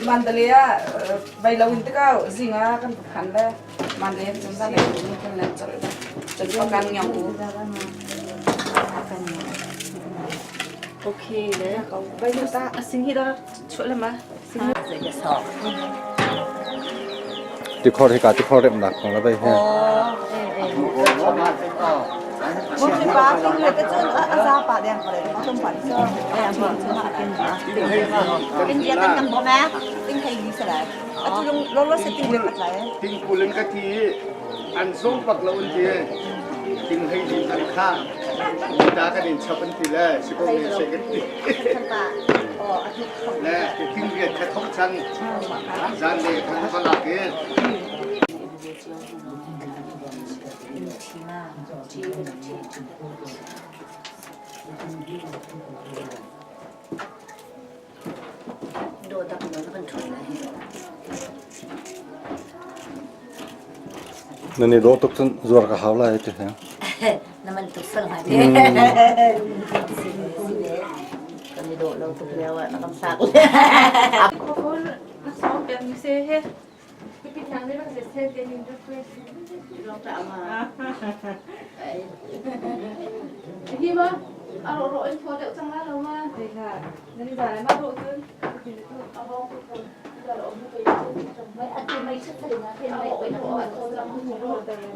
Mandalay ah bai lo in tikau zinga kan phan le Mandalay cun zan le kan len chol cun kan nyong u. Okay le bai lo ta asing hi da chuah le ma. Tikhor hika tikhor remnak kong la bai he. Tingkulin ka ti an sung bak lo an ti ting hei din an kha ta kan in chap an ti le siko ne se ka ti le ting riat kha thok chan zan le kan palak e. Nan i dawh tuk cun zuar ka hau lai ti he. Na man tuk sang hai. Kan i dawh lo tuk lio ah na kan sak. Hi ma a ro ro in thaw deuh cang la lo ma. Nan za le ma ro cun a bong ku ko za lo mu pe Mai atu mai sat thari na khen mai ko na ko ko zang mu ro da le.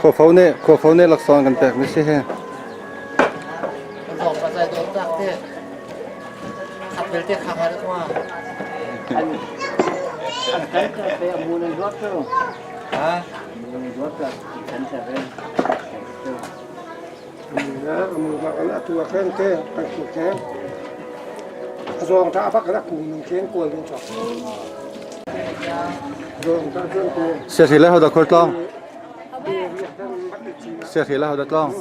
Khuafo nih laksawng kan pek mi si hi. Atu ah khan ke kan keng. A zawng tha bak ra kung nung keng kual ding chok. Siahri le hodah khualtlawng? Siahri le hodah tlawng?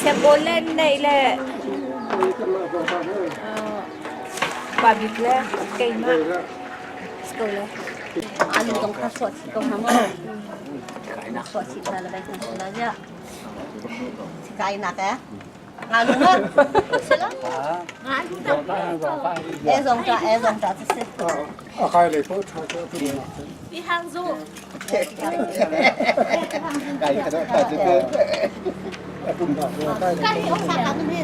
Siangbawi nei le pa bik le keimah ko le. Alu dong kha suah chih ko hna mu. Suah chih hna le bai hna la Kai nak eh? Nga lu ma? Sila? Nga lu ta. E zong ta, e zong ta si. A kai le po tha ta tu na. Pi hang zu. Kai ka ta te te. Kai ong sa ka ni.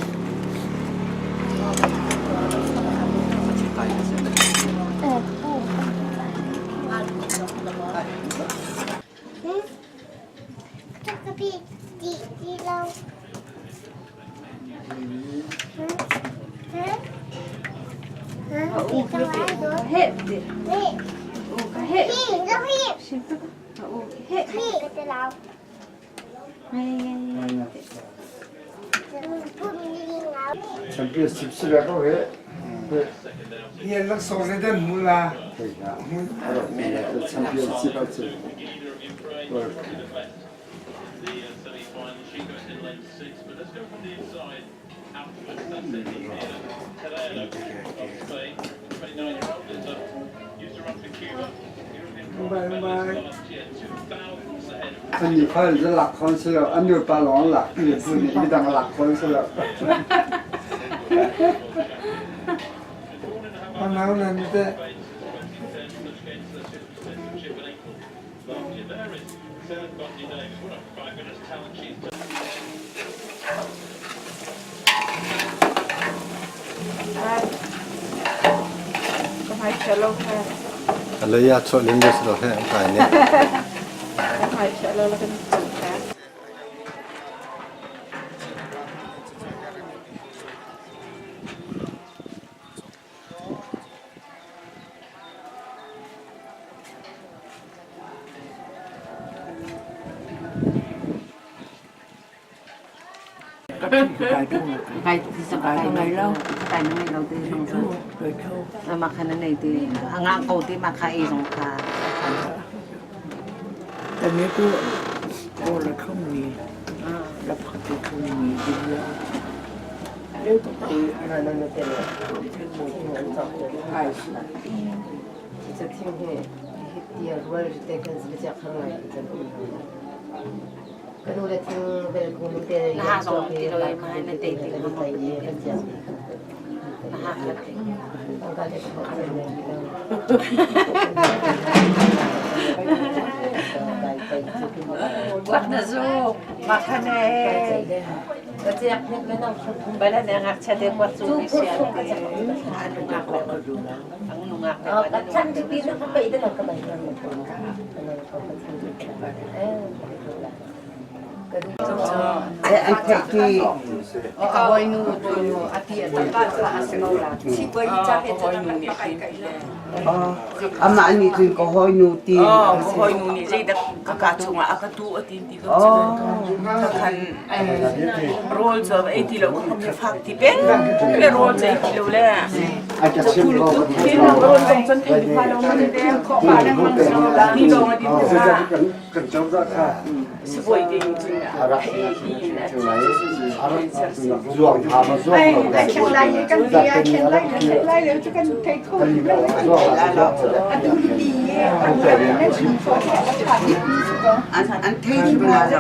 Championship si la ko he. Hi laksawng zeidah an hmuh la? Championship a cu. An nih kha an lak kho si lo, an nupa lawng an lak, mibu nih midang lak kho si lo. Panau nan teh. Ka hmai chia lo kha. Alei ah chuah len si lo he an kai ne. Ka hmai chia lo la kan cun kha. Amah nih cun ka hawinu ti Oh, ka hawinu nih zeidah ka kaa chungah a ka tu a ti ti ko cu. Khan rawl cu ei ti lo ka mi fak ti peng le rawl cu ei ti lo le. Rawl zong cun thei pa lo man te ni lawng a din Kan cozah kha sibawi te in cun thei in a zuang tha ma zuang lo Ai khen lai kan ti a khen lai khen lai le cu kan thei kho lo atu ti ye an chim fo a tha bik mi si ko an an thei hrim la lo.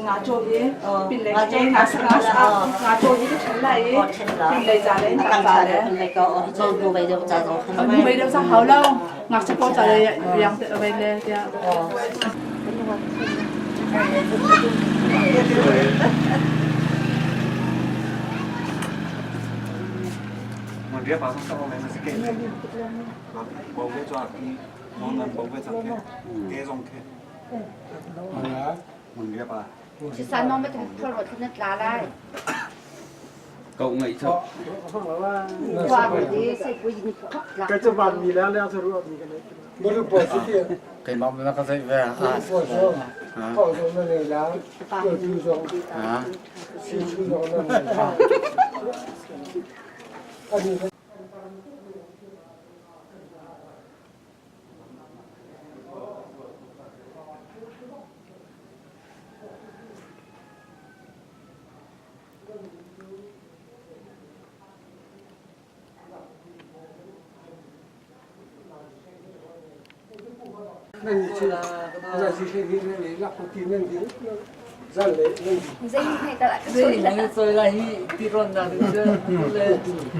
Nga chaw hi pin le nga sa nga chaw hi ka chen lai i pin le za le nga za le nu bei deuh ca hau lo ngakchia pawl ca le riang te vai le tiah. Kau ngaih cu. Keimah na ka zeih ve.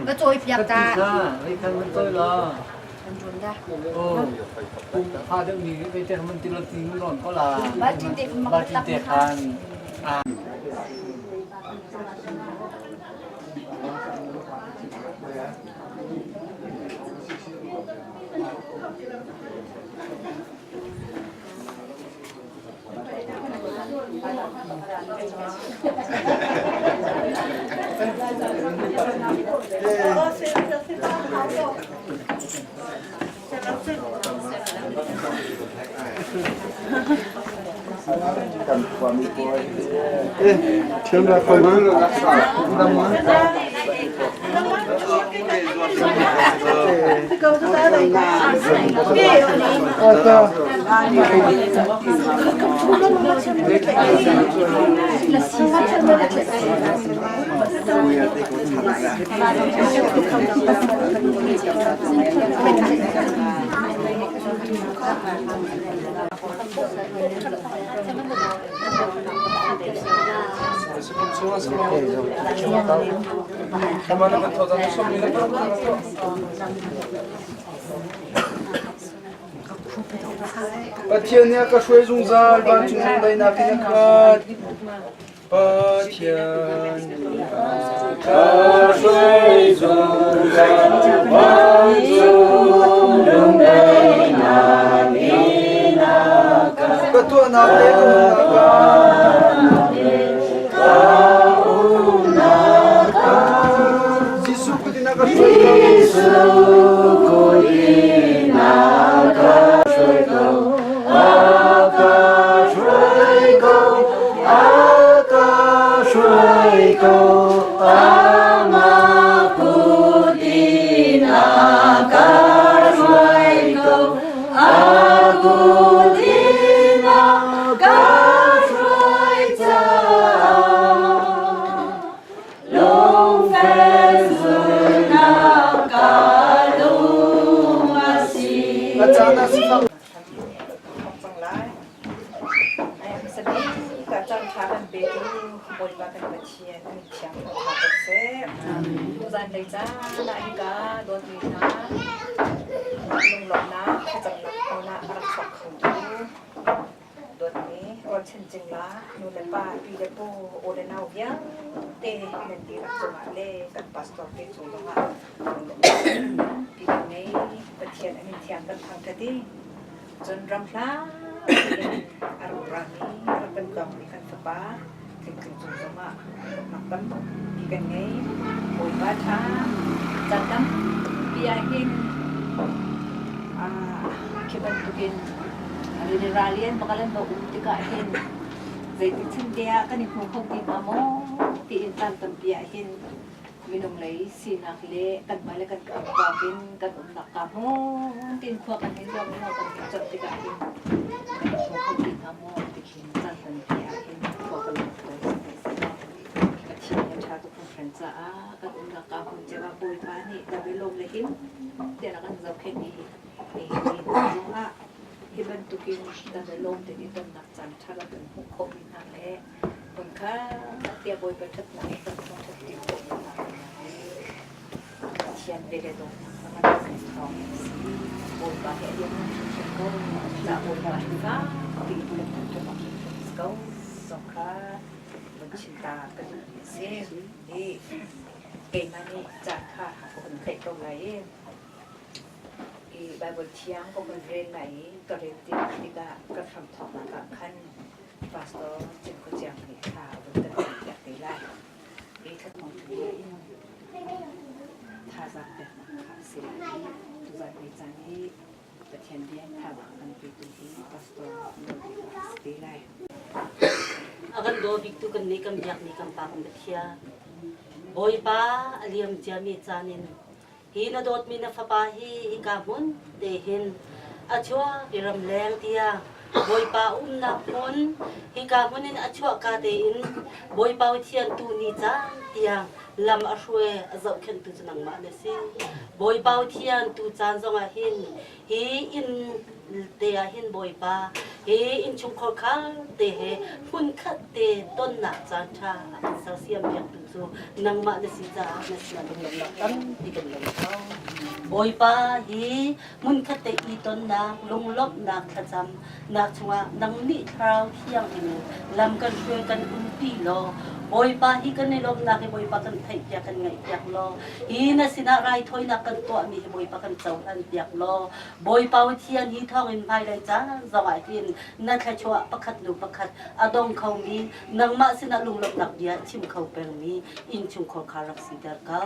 Ka cawi piak ta. Pathian nih a ka hruai zungzal vancung daihnak in a khat. Pathian nih a ka hruai zungzal vancung daihnak in a khat. Ka tuahnak le ka umnak ah ka umnak ah Jesuh kut in a ka hruai ko. Jesuh kut in a ka hruai ko. A ka hruai ko. A ka hruai ko. Amah kut in a ka hruai ko. A kut in a ka hruai caah lungfel zulnak ka lung a si. A caan ah sifak Ka caan ṭha kan petu Bawipa kan Pathian an thiang ko hna ko seh. Tuzanlei caan ah hika dawtmi hna lunglawmhnak thlacamnak hmun ah a rak chuak khotu dawtmi rualchan cingla nu le pa pi le pu u le nau vialte nan dihlak cungah le kan pastor te cung zongah lunglawmhnak pi kan ngei. Pathian a min thiang kan thangṭhat i cun ramhla in a rak rami a rak kan tlawngmi kan fapa Tlingtling cung zongah lawmhnak tampi kan ngei. Bawipa ṭha caan tampi ahhin khi bantukin rallian bak an va um tikah hin zeitik chan te ah kan i hmu kho ti hnga maw tiin caan tampi ahhin minung lei sinak le kanmah le kan tawk in kan umnak ka hmun tiin khua kan hei zuam i kan hei conh tikah hin kan i hmu kho ti hnga maw ti khin caan tampi ahhin khua kan ruat tawn Pathian le ṭha tuk hringhran caah kan umnak ka hmun cio ah Bawipa nih dam i lawm le him tiah rak kan zohkhenh i nihin ni hna zongah hi bantukin dam le lawm tein i tonnak caan ṭha kan hmuh khawhmi hna le hmunkhat tiah Bawipa ṭhatnak i kan thangṭhat ṭi khawhmi hna Pathian ve le dawtnak a ngan kan thawng a si. Bawipa he a lianngan hrimhrim ko. Cucaah Bawipa hi fakpi in kan thangṭhat awk hrimhrim a si ko zong kha vun chim ta ka duhmi a si. I keimah nih caan kha ka hun theih ko lai i i Baibal thiang ka hun rel lai i ka rel tikah ka hramthawknak ah khan Pastor Cinkhua Ciang nih thla a vun kan campiak te lai. I thla thawng in. daw biktu kan nih kan biakmi kan Pa kan Pathian. Bawipa a liam ciami caan in hi na dawtmi na fapa hi hika hmun te hin a chuak i ramleng tiang Bawipa umnak hmun hika hmun in a chuahka tein Bawipa Pathian tu ni caan tiang lam a hruai a zohkhenhtu cu nangmah na si. Bawipa Pathian tu caan zongah hin hi inn te ah hin Bawipa hi innchungkhar khar te he hmunkhat te tonnak caan ṭha a kan sersiam piaktu cu nangmah na si caah na sinah lunglawmhnak tampi kan ngei ko. Bawipa hi hmunkhat te i tonnak lunglawmhnak thlacam nak chungah nang nih thlarau thianghlim in lam kan hruai kan umpi law Bawipa hi kan i lawmhnak hi Bawipa kan theihpiak kan ngaihpiak law hi na sinah raithawinak kan tuahmi hi Bawipa kan cohlan piak law Bawipa Pathian hi thawngin hmailei caan zongah hin na thluachuah pakhat hnu pakhat a dong khomi nangmah sinah lunglawmhnak bia chim kho pengmi innchungkhar kha rak siter ko.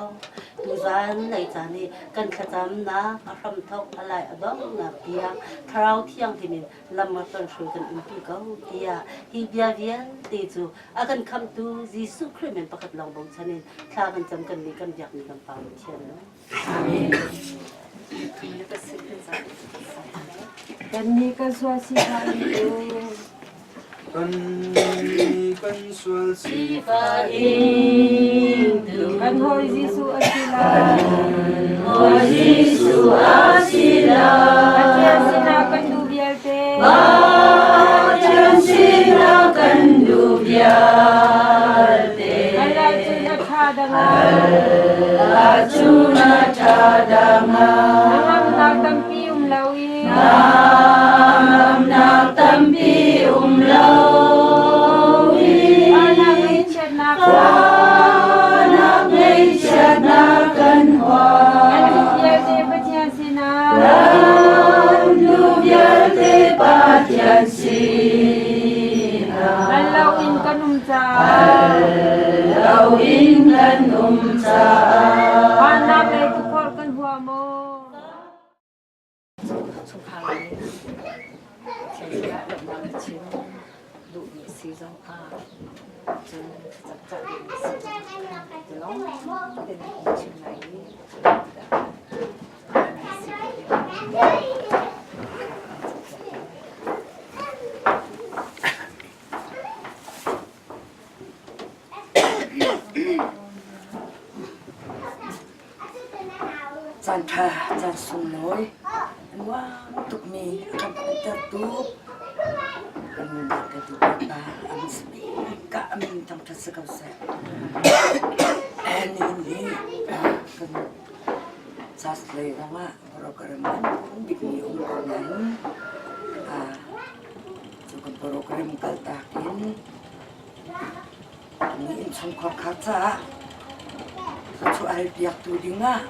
Tuzan lei caan i kan thlacamnak a hramthawk a lai a donghnak tiang Thlarau Thianghlim in lam rak kan hruai kan umpi ko tiah hi bia vialte cu a kan khamhtu Jesuh Khrih men pakhat lawng bochan in thla kan cam kan nih kan biakmi kan Pa Pathian. Amen. Kan nih kan sual si Kan nih kan sual Sifa ing tu. Kan hawi Jesuh a si lai. Hawi Jesuh a si lai. Pathian sinah kan duh vialte. Pathian sinah kan duh vialte. Al ahcun a ṭha dangah. Al ahcun a ṭha dangah. Nangamnak tampi um loin. Nangamnak tampi um loin. Fahnak ngaihchiatnak. Fahnak ngaihchiatnak kan huam. Kan duh vialte Pathian sinah. Kan duh vialte Pathian sinah. Al loin kan um caah. Al loin kan um caah. Fahnak le tukforh kan huam maw? Chungkhar lei Pathian sinah lawmhnak a chim duhmi a si zong ah cun thlacam cah duhmi a si zong ah zalong tein an chim lai i Caanṭha caan sunglawi a nuam tukmi a kan phanhtertu kan nunnak petu Bawipa a hmasabik ah a min thangṭhat si ko seh. Nihin hi kan church lei zongah program ngan bikmi um ko nain cu kan program kaltak in Ni innchungkhar kha caah thluachuah halpiaktu dingah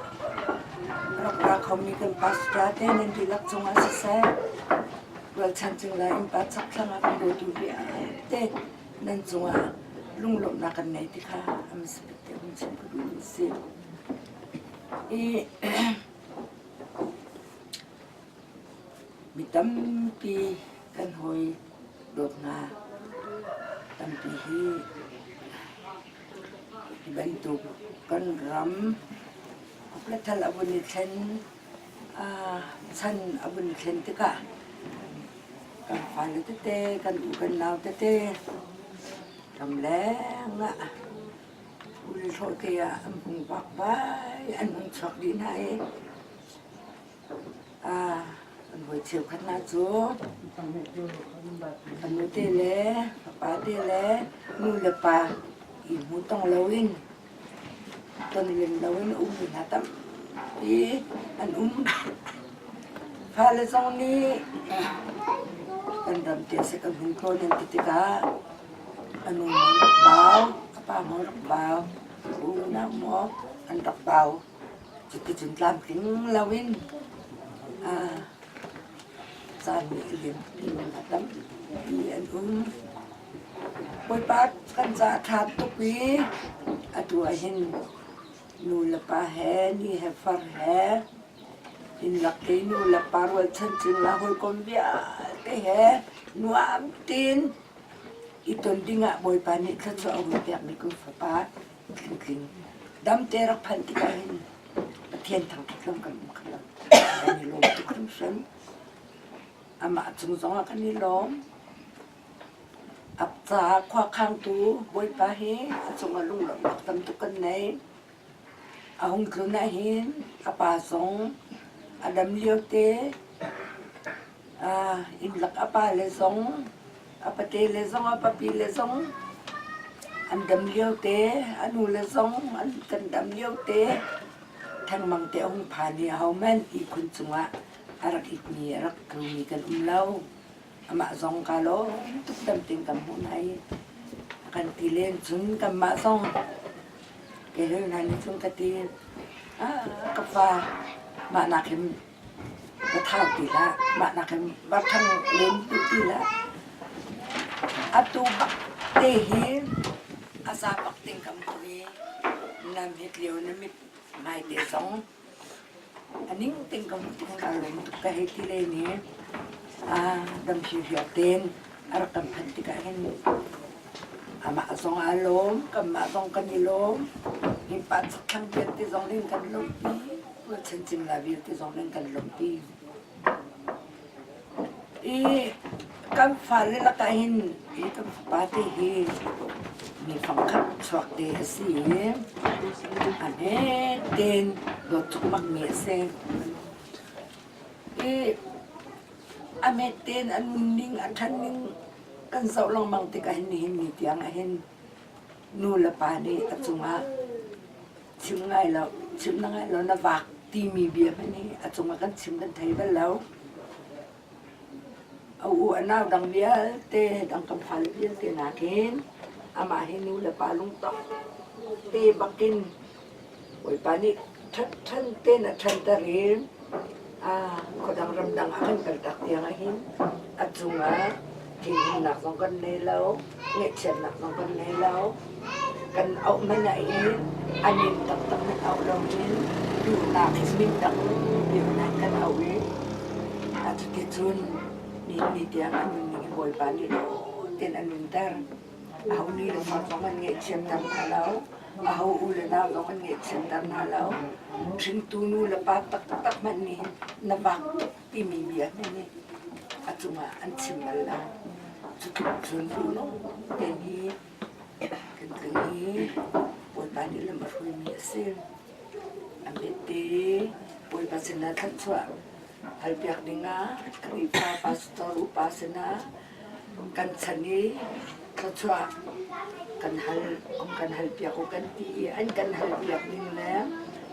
rak ra khomi kan pastor te nan dihlak cungah siseh, rualchan cingla innpa chakthlang ah kan bawtu vialte nan cungah lunglawmhnak kan ngei ti kha a hmasa bik te hun chim ka duhmi a si. I mi tampi kan hawi dawt hna tampi hi hi bantuk kan ram khuplathal a vun i thlen chan a vun i thlen tikah kan fale tete kan u kan nau tete ramleng ah hlawh te ah an hung vakvai an hung chuak dih hna i An hawi cheukhat hna cu a nute le a pate le nu le pa i hmu tong loin ton lem loin a ummi hna tampi an um. Fale zong nih kan ram te seh kan hung tlawn an ti tikah a nu maw rak bau, a pa maw rak bau, unau maw an rak bau. Cuticun tlamtling loin caan nih a limpi a tampi an um. Bawipa kan caah ṭha tuk i atu ah hin nu le pa he ni he far he innlak te nu le pa rualchan cingla hawikom vialte he nuam tein. I ton dingah Bawipa nih thluachuah a hun pekmi kan fapa Tlingtling damte rak phanh tikah hin Pathian thangṭhat lo kan um kho lo. Kan i lawm tuk hringhran. Amah cung zongah kan i lawm. A caah khuakhangtu Bawipa hi a cungah lunglawmhnak tam tuk kan nei. A hung tlun ahhin a pa zong a dam liote innlak a pale zong a pate le zong a papi le zong an dam liote a nule zong an kan dam liote thengmang te a hung phan i ahohmanh ihkhun cungah a rak itmi a rak tlumi kan um lo. Amah zong kaa lawm tuk dam tein kan hmuh hna i a kan ti len cun kanmah zong kei le hna nih cun ka ti ka fa mah nak hin va thau ti hlah mah nak hin va ṭhang len duh ti hlah atu bak te hi a za bak ting kan hmuh i na mit lio na mit hmai te zong A ning ting ka hmuh tik kaa lawm tuk ka hei ti len i dam hirhiar tein a rak kan phanh tikah hin amah zong aa lawm, kanmah zong kan i lawm. Hi pa chakthlang vialte zong nih kan lawmhpi, rualchan cingla vialte zong nih kan lawmhpi. I kan fale lakah hin hi kan fapa te hi mi fangkhat chuak te a si i a hme tein dawt cukmak mi a si. I a hmet tein a nunning a ṭhan ning kan zoh lengmang tikah hin nihin ni tiang ah hin nu le pa nih a cungah chim ngai lo chim na ngai lo na vak timi bia hmanh hi a cungah kan chim kan thei bal lo. A u a nau dang vialte dang kan fale vialte nakin amah hi nu le pa lungtak te bakin Bawipa nih ṭhatṭhan tein a ṭhanter i khuadang ramdang ah kan kaltak tiang ahhin a cungah thinhunnak zong kan nei lo, ngaihchiatnak zong kan nei lo. Kan auh hmanh ahhin a min taktak nan auh lo hin duhnak in min dang bia nan kan auh i cuticun nihin ni tiang a nunning hi Bawipa nih dawh tein a nunter. Aho ni le fa zong an ngaihchiatter hna lo. Aho u le nau zong an ngaihchiatter hna lo. Hringtu nu le pa taktak hmanh nih hin na vak tuk timi bia hmanh nih a cungah an chim bal lo. Cutluk cun duhnung tein hi kan tling i Bawipa nih lam a hruaimi a si. A mit i Bawipa sinah thluachuah halpiak dingah Khrihfa pastor upa sinah kan chan i thluachuah kan hal kan halpiak u kan ti i an kan halpiak ning le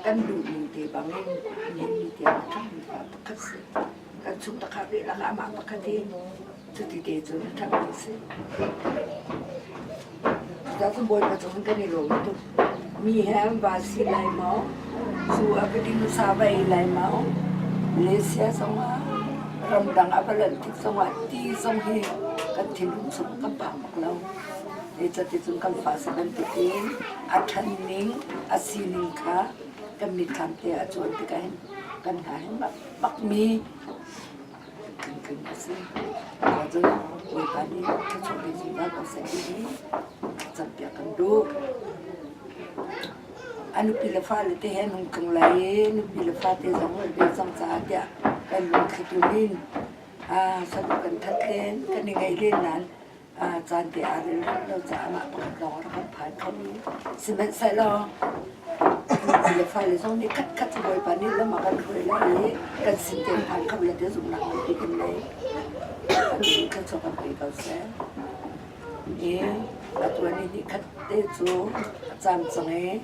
kan duh ning te bangin nihin ni tiang a ṭhangmi pa pakhat si. Kan chung takha ve lakah amah pakhat hi cuti te cun a ṭhangmi a si. Cucaah Bawipa cung kan i lawm tuk. Mi he an va si lai maw? Zu a va ding sa va ei lai maw? Malaysia zongah ramdang a va lanh tik zongah ti zong hi kan thinlung chung kan phang bak lo. Zeicahtiah kan fa si bantukin a ṭhan ning, a sining kha kan mitthlam te a cuan tikah hin kan hna hin bakmi tling a si. Cun Bawipa nih thluachuah pe zungzal ko seh ti hi campiak kan duh. A nupi le fale te he an hung tlung lai i nupi le fate zong an ve cang caah tiah kan lungthli tun in saduh kan that len, kan i ngaih len nain caan te aa rel rih lo caah amah pakhat lawng a rak kan phan kho. Sihmanhsehlaw nupi le fale zong nih khatkhat cu Bawipa nih lam a kan hruai lai i kan sin te phan kho le ti zumhnak nganpi kan ngei. Kan thluachuah kan pe ko seh. I atu ni hnih khat te cu a caam cang i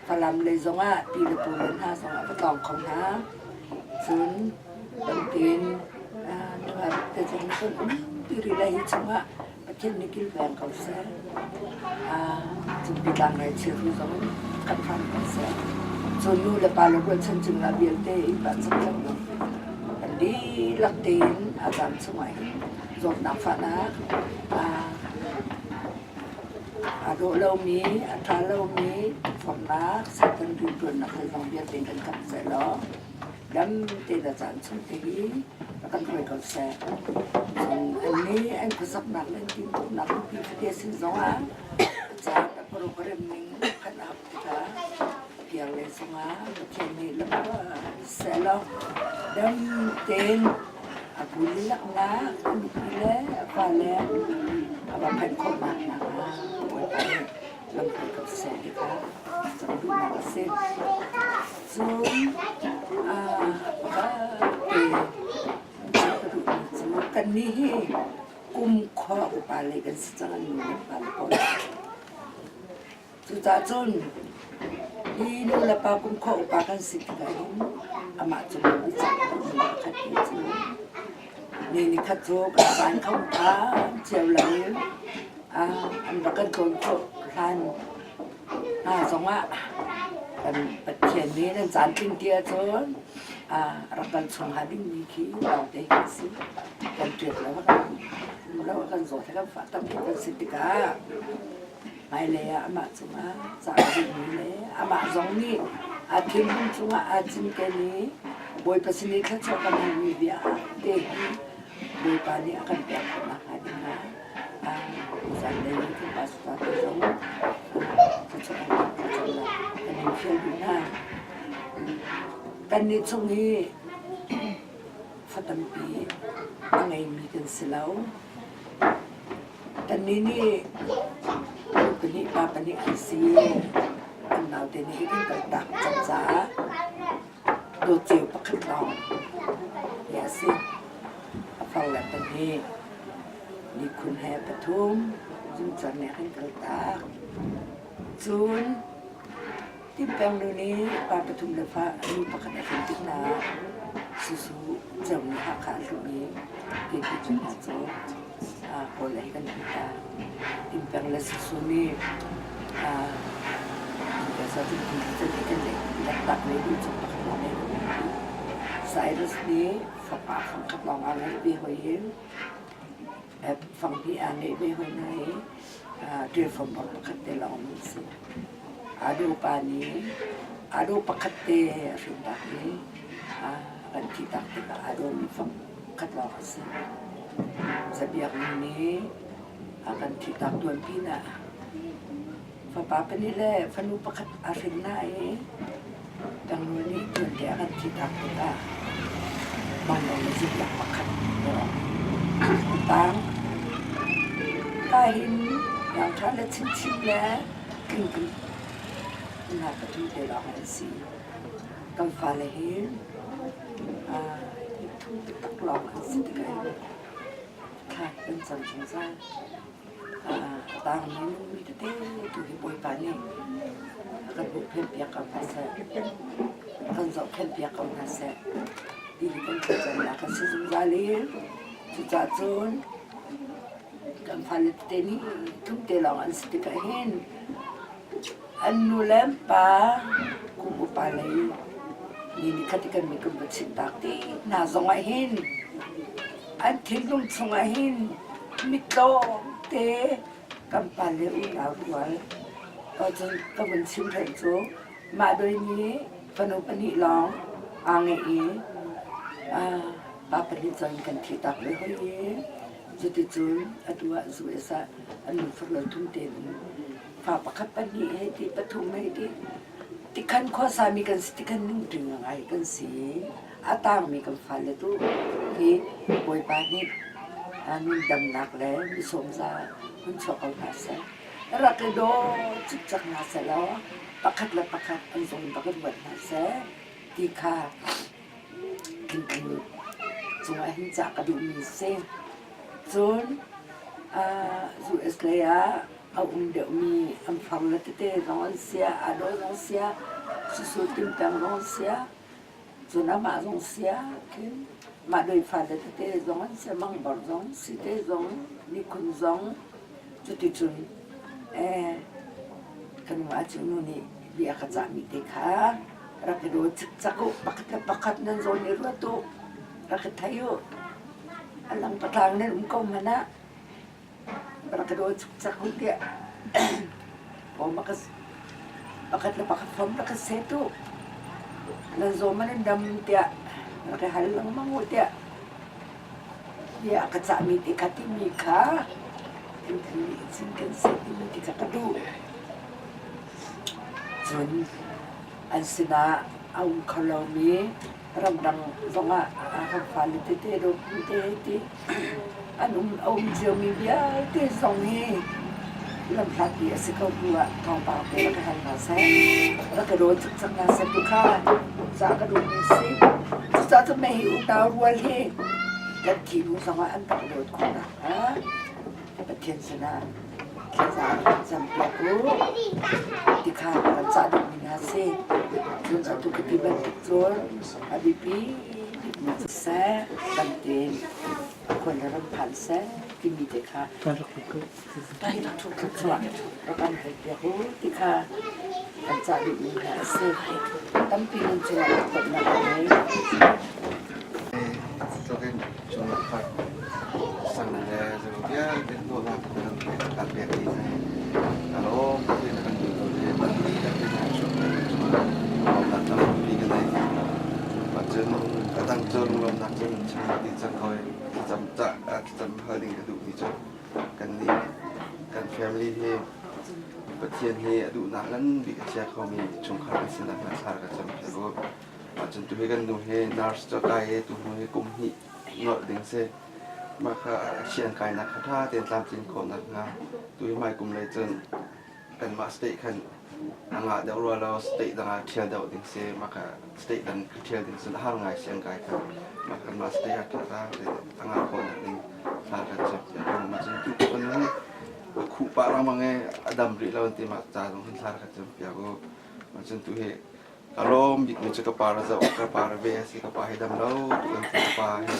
Falam lei zongah pi le pu le hna zongah va tlawng kho hna. Cun tamtin te zong kan um ti rih lai hi chungah Pathian nih kilveng ko seh. Cungpi tlang ngai thilri zong in khat hram ko seh. Cun nu le pa le rualchan cungah vialte in pa cakcak lo. Kan dihlak tein a caan chungah hin zawtnak fahnak aa dawh lomi, a ṭha lomi tukforhnak, Satan rianṭuannak zeizong vialte in kan kap seh law dam tein a caan chung te hi rak rak kan hruai ko seh. Cun annih an khuasaknak le an tintuknak nupi fate sin zongah a caan a program ning khan a hap tikah piar le zongah Pathian nih lam sehlaw dam tein a kuli laknak a nupi le a fale a va phanh khawhnak nakhnga Bawipa nih lam hruai ko seh ti kha cam duhnak a si. Cun pakhat te ka duhmi cu kannih hi kum khua upa lei kan si cang an nu le pa le pawl. Cucaah cun hi nu le pa kum khua upa kan si tikah hin amah cung i cak duhmi pakhat te cu ni nikhat cu kan caan kho phan cio lo an rak kan tlawn khawh hlan hna zongah kan Pathian nih nan caan tling ti ahcun rak kan chung hnga dingmi khi lawngte kan si. Kan ṭiat lo kan lo kan zawt kan fah tam kan si tikah hmailei ah amah cungah ca a duhmi le amah zong nih a thinlung cungah aa cinken i Bawipa sin i thluachuah kan halmi bia te hi Bawipa nih a kan pek khawh nakhnga dingah zanlei i kan pastor te zong thluachuah kan in fial duh hna. Kannih chung hi fa tampi a ngeimi kan si lo. Kannih nih nu pahnih pa pahnih an si. An naute nih hi kan kaltak cang caah dawtceu pakhat lawng hi a si. A farle pahnih, mikhun he pathum zungcar nih a kan kaltak. Cun Timpeng nu nih pa pathum le fa nu pakhat a hrin tik hna ah Susu Ceu nih Hakha a hluh i Kepi cu hna cu Kawl lei kan hmuh ta. Timpeng le Susu nih Cyrus nih fapa fangkhat lawng aa ngeih ve hoi i fanghnih aa ngeih ve hoi hna i ṭilfawm pakhat te lawng an si. Aa pa nih aa daw pakhat te a hrin tak i a kan thihtak tikah aa dawmi fangkhat lawng a si. Zabiak nu nih a kan thihtak tuan pinah fapa pahnih le fanu pakhat a hrin hna i Tangnu nih tuante a kan thihtak tikah Manglo le zumhnak pakhat lawng a tang. Ka hin ralṭha le chinchin le tlingtling hna pathum te lawng an si. Kan fale hi thum taktak lawng an si tikah hin thla kan cam zungzal. A tangmi mi tete tu hi Bawipa nih a kan huhphenhpiak ko hna seh, a kan zohkhenhpiak ko hna seh ti hi kan thlacamnak a si zungzal i cucaah cun kan fale tete nih thum te lawng an si tikah hin an nu le an pa kum upa lei ni nikhat i kan mi kan va chimhtak ti hna zongah hin an thinlung chungah hin mi tlawmte kan pa le unau rual cun ka vun chim hrelh cu mah doi nih fanu pahnih lawng aa ngeih i pa pahnih cun kan thihtak ve hoi i cuticun atu ah US ah an nu farlo thum tein fa pakhat pahnih hei ti pathum hei ti tikhan khuasami kan si tikhan lungtling ngai kan si. A tangmi kan fale tu hi Bawipa nih nundamnak le misawmza hun chuah ko hna seh. Rak i daw cikcek hna seh law pakhat le pakhat an zawn bak in ruat hna seh ti kha tling cungah hin cah ka duhmi si. Cun US lei ah a um deuhmi an farle tete zong an sia, aa daw zong sia, susul timpeng zong an sia, Cun amah zong sia khin mah doi fale tete zong an si, mangbor zong site zong, mikhun zong cuticun eh kan nu cu nu nih bia ka cahmi te kha rak i daw cikcak u, pakhat le pakhat nan zawn i ruat u, rak i thei u. A lang patlang nan um ko hmanh ah rak i daw cikcak u tiah pakhat le pakhat fom rak i set u. Nan zaw man in dam tiah rak i hal lengmang u tiah. Bia a ka cahmi te kha timi kha thil nih cinken seh timi ti kha ka duh. Cun an sinah a um kho lomi ramdang zongah kan fale tete dawtmi te ti an um a um ciomi vialte zong hi lamhlatpi a si ko hnu ah thawngpang te rak ka hal hna seh, rak ka daw tuk cang hna seh ti kha ca ka duhmi a si. Cucaah cun mei hi unau rual hi kan thi hnu zongah an rak dawt khawh nakhnga Pathian sinah thlaza kan campiak u ti kha kan cah duhmi hna a si. Cun atu ka ti bantuk cun a biapi bikmi cu seh dam tein khual le ram phan seh timi te kha thluachuah rak kan halpiak u ti kha kan cah duhmi hna a si. Tampi nan cungah lungtawmhnak ka ngei. Tlukin chungkhar sang le zung vialte hnawhnak kan kan pek dih hna. A lawm tuk in kan duh ko le tampi kan pe hna chung lawmnak tampi kan nei. Cun a dang cu lunglawmnak cu chim dih cang ko i thlacam cah thlacam hal ding ka duh ti cu kan nih kan family hi Pathian hi a duhnak ngan bik a chia khomi chungkhar kan sinak hnga thla ka cam piak u. Cun tuhi kan nu hi nurse cu kai i tuhnu hi kum hnih nolh ding si. Mah kha sian kainak kha ṭha tein tlamtlin khawh nakhnga tuhi hmai kum lei cun kanmah state khan a ngah deuh rua lo state dang ah ṭhial deuh ding si. Mah kha state dang ṭhial ding cun a har ngai sian kai kha. Mah kanmah state ah ṭha a ngah khawh nak ding thla kan cam piak. Mah cun tu kan nu a khuh pah lengmang i a dam rih lo an ti mah ca zong hin thla kan cam piak u. Mah cun tuhi Ka lawm bikmi cu ka pa ra zoh ka pa ra ve a si ka pa hi dam lo tuk an ti ka pa hi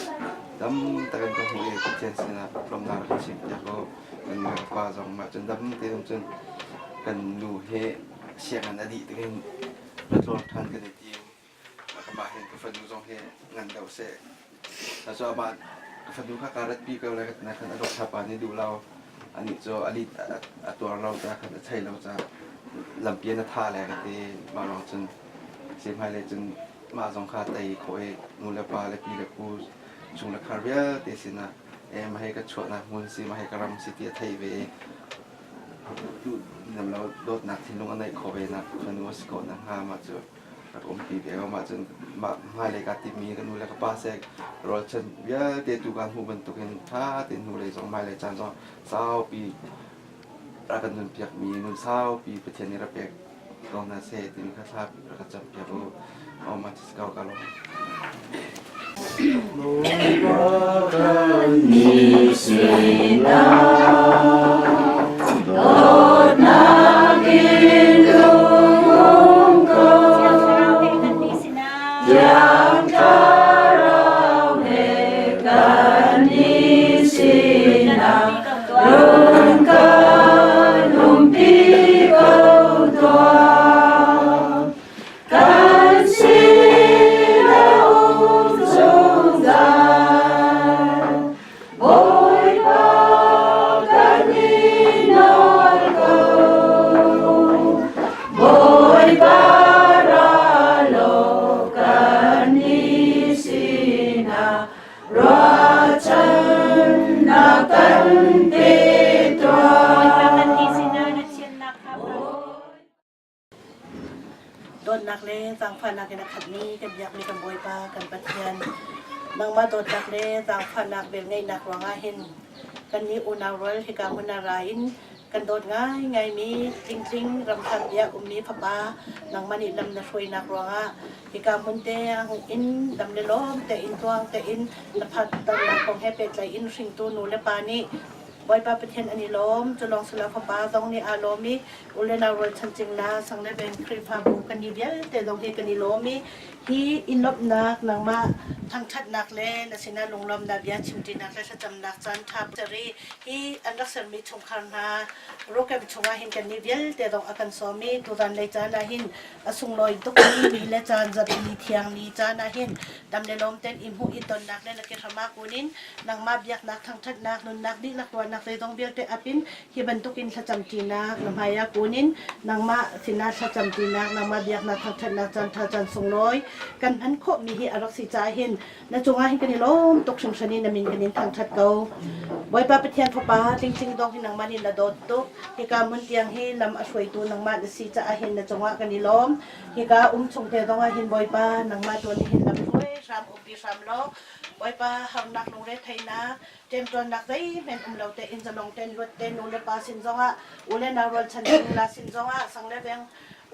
dam takin ka hmuh i Pathian sinah lawmnak rak ka chim piak ko kan nu ka pa zong mah cun dam tein cun kan nu hi sianginn a dih tikin ra tlawn ṭhan kan i tim amah hin ka fanu zong hi ngan deuh seh cu amah ka fanu kha kaa ratpi ko le na khan a dawt pa nih duh lo anih cu a lit a tuar lo ca khan a thei lo ca lampi in a tha le ka ti mah lawng cun si hmailei cun mah zong kha tei khawh i nu le pa le pi le pu chung le khar vialte sinah e mah hi ka chuahnak hmun si mah hi ka ram si ti a thei ve i duh nem lo dawtnak thinlung a neih khawh ve nak fanu a si khawh nakhnga mah cu rak umpi ve ko mah cun mah hmailei kaa timmi ka nu le ka pa seh rualchan vialte tu kan hmuh bantukin ṭha tein hnulei zong hmailei caan zong saupi rak kan nunpiakmi nun saupi Pathian nih rak pek ko hna seh timi kha thla rak ka campiak u. Oh, mah cu si ko ka lawm. Dawtnak in lung ko Thiang Thlarau he kan i sinah run kan umpi ko tuah. Kan sinah um zungzal, Bawipa kan i nawl ko. Bawipa ra law kan i sinah ruahchannak kan pe tuah. Dawtnak le zaangfahnak in a khatmi kan biakmi kan Bawipa kan Pathian nangmah dawtnak le zaangfahnak velngeihnak ruangah hin kannih unau rual hika hmun ah ra in kan dawt ngaingaimi tlingtling ramthar biak ummi fapa nangmah nih lam na hruainak ruangah hika hmun te in dam le lawm tein tluang tein na phanternak kong he pehtlaih in hringtu nu le pa nih Bawipa Pathian an i lawm. Cu lawng silo Fapa zong nih aa lawm i u le nau rualchan cingla sang le veng Khrihfabu kan i vialte zong hi kan i lawm i hi i lawmhnak nangmah thangṭhatnak le na sinah lunglawmnak bia chimṭinak le thlacamnak caan ṭha ser i hi an rak sermi chungkhar hna program chungah hin kannih vialte zong a kan sawm i tuzan lei caan ah hin a sunglawi tukmi ni le caan zarhpi thiang ni caan ah hin dam le lawm ten i hmuh i tonnak le na ke hram ah kun in nangmah biaknak thangṭhatnak nunnak dihlak ruahnak. sualnak zeizong vialte ap in hi bantukin thlacamṭinak na hmai ah kun in nangmah sinah thlacamṭinak nangmah biaknak thangṭhatnak caan ṭha caan sunglawi kan hman khawhmi hi a rak si caah hin na cungah hin kan i lawm tuk hringhran i na min kan in thangṭhat ko. Bawipa Pathian Fapa tlingtling dong hi nangmah nih na dawt tuk. Hika hmun tiang hi lam a hruaitu nangmah na si caah hin na cungah kan i lawm. Hika um chung te zongah hin Bawipa nangmah tu nih hin lam hruai hram umpi hram law Bawipa harnak lungre theihnak ṭemṭawnnak zeihmanh um lo tein zalong tein luat te nu le pa sin zongah u le nau rualchan la sin zongah sang le veng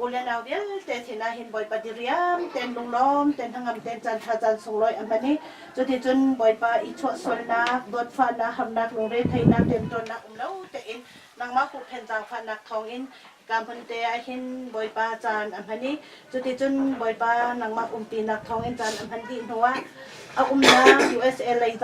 u le nau vialte sin ah hin Bawipa diriam tein lunglawm tein hnangam tein caan ṭha caan sunglawi a hman i cuticun Bawipa i chuahsualnak dawtfahnak harnak lungre theihnak ṭemṭawnnak um lo tein nangmah huhphenh zaangfahnak thawngin ka hmun te ah hin Bawipa caan a hman i cuticun Bawipa nangmah umpinak thawngin caan a hman dih hnuah a umnak USA lei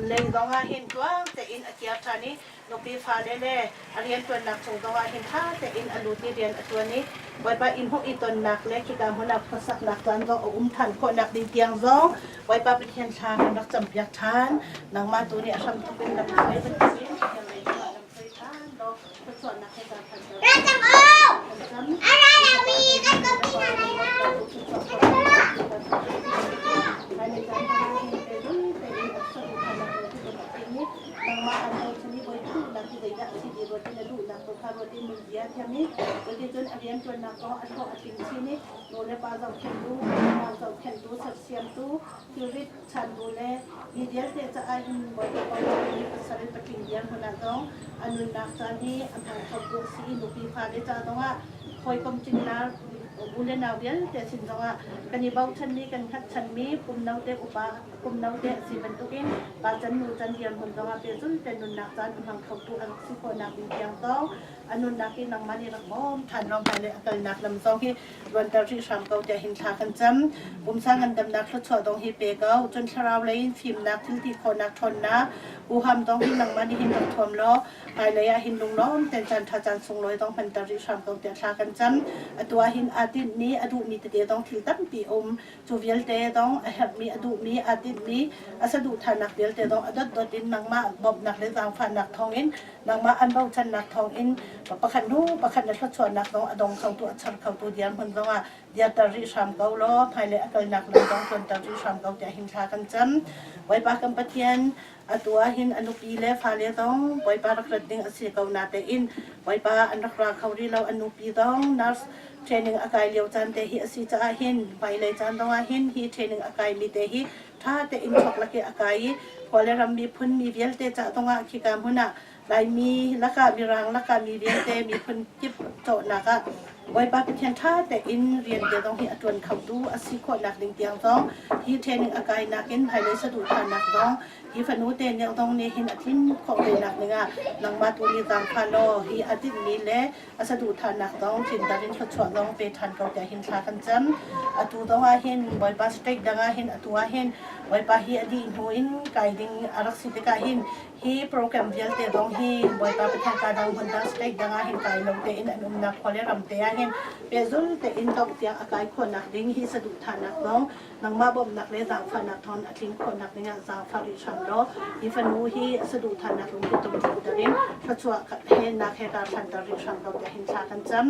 lei zongah hin tluang tein a kir ṭhan i nupi fale le a rianṭuannak chung zongah hin ṭha tein a lut i rian a ṭuan i Bawipa inn hmuh i tonnak le khika hmun ah khuasaknak caan zong a um ṭhan khawhnak ding tiang zong Bawipa Pathian thla kan rak campiak ṭhan. Nangmah tu nih a hramthawk in lam hruai bantukin Pathian lei cungah lam hruai ṭhan law thluachuahnak he caan phan Nangmah an bochan i bawi duhnak hi zeidah a si ti ruat in a duhnak tu kha ruat in nunzia thiam i cuticun a rianṭuannak kong a hlawh a tling chin i nu le pa zohkhenhtu, nau zohkhenhtu, sersiamtu, thilrit chantu le mi vialte caah hin Bawipa bochan i pasal patling dirhmun ah zong a nunnak caan hi a hmang khotu a si i nupi fale ca zongah hawikom cingla u le nau vialte sin zongah kan i bochanmi kan hngatchanmi kum note upa kum note a si bantukin pa can nu can dirhmun zongah pehzul te nunnak caan a hmang khotu a rak si khawhnak ding tiang zong a nunnak hi nangmah nih rak bawm ṭhan lawng hmai le a kalnak lam zong hi luanter rih hram ko tiah hin thla kan cam. Pumsa ngandamnak thluachuah dong hi pe ko. Cun thlarau lei in fimnak, thilti khawhnak, ṭhawnnak, huham dong hi nangmah nih hin rak thuam law hmailei ah hin lunglawm tein caan ṭha caan sunglawi dong hmanter rih hram ko tiah thla kan cam. Atu ah hin aa tinhmi, a duhmi tete dong thil tampi um. Cu vialte dong a herhmi, a duhmi, aa tinhmi, a saduhthahnak vialte dong a dotdot in nangmah bawmhnak le zaangfahnak thawngin nangmah an bochannak thawngin pakhat hnu pakhat na thluachuahnak zong a dong khotu a char khotu dirhmun zongah dirter rih hram ko law hmailei a kalnak lam zong tuanter rih hram ko tiah hin thla kan cam. Bawipa kan Pathian atu ah hin a nupi le fale zong Bawipa rak rat ding a si ko natein Bawipa an rak ra kho rih lo a nupi zong nurse training a kai lio caan te hi a si caah hin hmailei caan zongah hin hi training a kaimi te hi ṭha tein chok lak i a kai i khua le ram miphun mi vialte ca zongah khika hmun ah Laimi lakah Mirang lakah mi vialte miphun kip cawhnak ah Bawipa Pathian ṭha tein rian te zong hi a ṭuan khotu a si khawhnak ding tiang zong hi training a kainak in hmailei saduhthahnak zong hi fanu te nih zong nih hin a tlin khawh ve nak dingah nangmah tu nih zaangfah law hi a tinhmi le a saduhthahnak zong tlinter in thluachuah zong pe ṭhan ko tiah hin thla kan cam. Atu zong ah hin Bawipa state dang ah hin atu ah hin Bawipa hi a dih hnu in kai ding a rak si tikah hin hi program vialte zong hi Bawipa Pathian ka dang hmun dang state dang ah hin kai lo tein an umnak khua le ram te ah hin pehzul tein dongh tiang a kai khawhnak ding hi saduhthahnak zong nangmah bawmhnak le zaangfahnak thawng a tling khawhnak dingah zaangfah rih hram law hi fanu hi a saduhthahnak lungput tum tlinter in thluachuah he nak he kar hlanter rih hram ko tiah hin thla kan cam.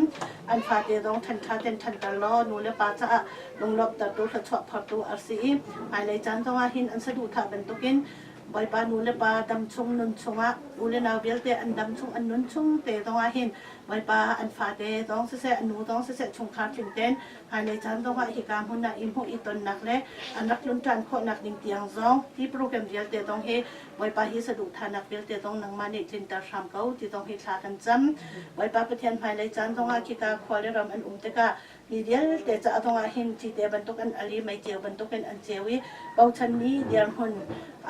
An fate zong ṭhanṭha ten ṭhanter law nu le pa caah lunglawmhtertu thluachuah phortu a si i hmailei caan zongah hin an saduhthah bantukin Bawipa nu le pa dam chung nun chungah u le nau vialte an dam chung an nun chung te zongah hin Bawipa an fate zong siseh an nu zong siseh chungkhar tling ten hmailei caan zongah hika hmun ah i hmuh i tonnak le an rak tlun ṭhan khawhnak ding tiang zong hi program vialte zong hi Bawipa hi saduhthahnak vialte zong nangmah nih tlinter hram ko ti zong hi thla kan cam. Bawipa Pathian hmailei caan zongah khika khua le ram an um tikah mi vialte ca zongah hin cite bantuk an al i meiceu bantukin an ceu i bochanmi dirhmun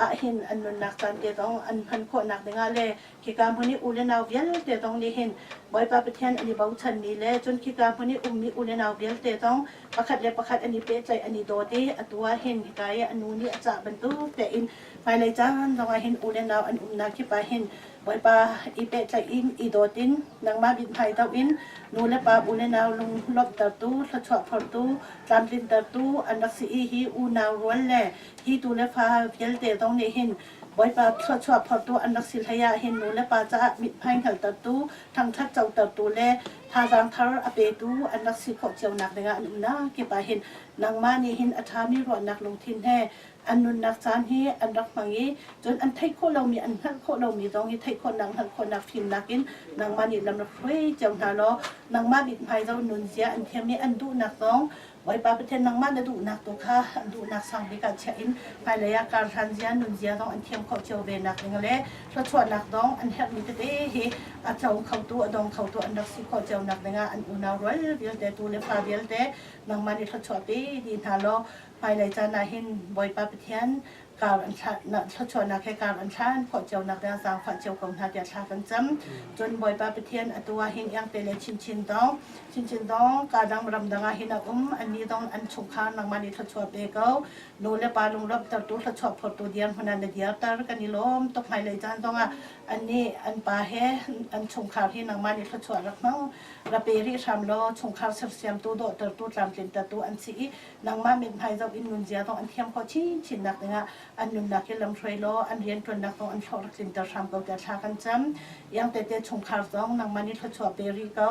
ah hin an nunnak caan te zong an hman khawhnak dingah le Khika hmun i u le nau vialte zong nih hin Bawipa Pathian an i bochanmi le cun khika hmun i ummi u le nau vialte zong pakhat le pakhat an i pehtlaih an i dawt i atu ah hin hika i a nu nih a cah bantuk tein hmailei caan zongah hin u le nau an umnak kip ah hin Bawipa i pehtlaih in i dawt in nangmah mithmai doh in nu le pa u le nau lunglawmhtertu thluachuah phortu tlamtlintertu an rak si i hi unau rual le hi tu le fa vialte zong nih hin. Bawipa thluachuah phortu an rak si hlei ah hin nu le pa caah mithmai hngaltertu, thangṭhat cotertu le thazaang thar a petu an rak si khawh cionak dingah an umnak kip ah hin nangmah nih hin a ṭhami ruahnak lungthin he an nunnak caan hi an rak hmang i cun an theih khawh lomi an hngalh khawh lomi zong hi theih khawhnak hngalh khawhnak fimnak in nangmah nih lam rak hruai cio hna law nangmah mithmai zoh nunzia an thiam i an duhnak zong Bawipa Pathian nangmah na duhnak tu kha an duhnak sang bik ah chiah in hmailei ah kar hlan zia nunzia zong an thiam khawh cio ve nak ding le thluachuahnak zong an herhmi tete hi a co khotu a dong khotu an rak si khawh cio nak ding ah an unau rual vialte tu le fa vialte nangmah nih thluachuah pe dih hna law hmailei caan ah hin Bawipa Pathian kar an thluachuahnak he kar an thlan khawh cio nak ding zaangfah cio ko hna tiah thla kan cam. Cun Bawipa Pathian atu ah hin iangte le chinchin dong chinchin dong ka dang ram dang ah hin a um anni dong an chungkhar nangmah nih thluachuah pe ko nu le pa lunglawmhtertu thluachuah phortu diar hmun ah na dirter kan i lawm tuk hmailei caan zong ah annih an pa he an chungkhar hi nangmah nih thluachuah rak hmang ra pe rih hram law chungkhar sersiamtu dawhtertu tlamtlintertu an si i nangmah mithmai zoh in nunzia zong an thiam khawh chinchin nak dingah an nunnak hi lamhruai law an rianṭuannak zong an hlawh rak tlinter hram ko tiah thla kan cam. Iang tete chungkhar zong nangmah nih thluachuah pe rih ko.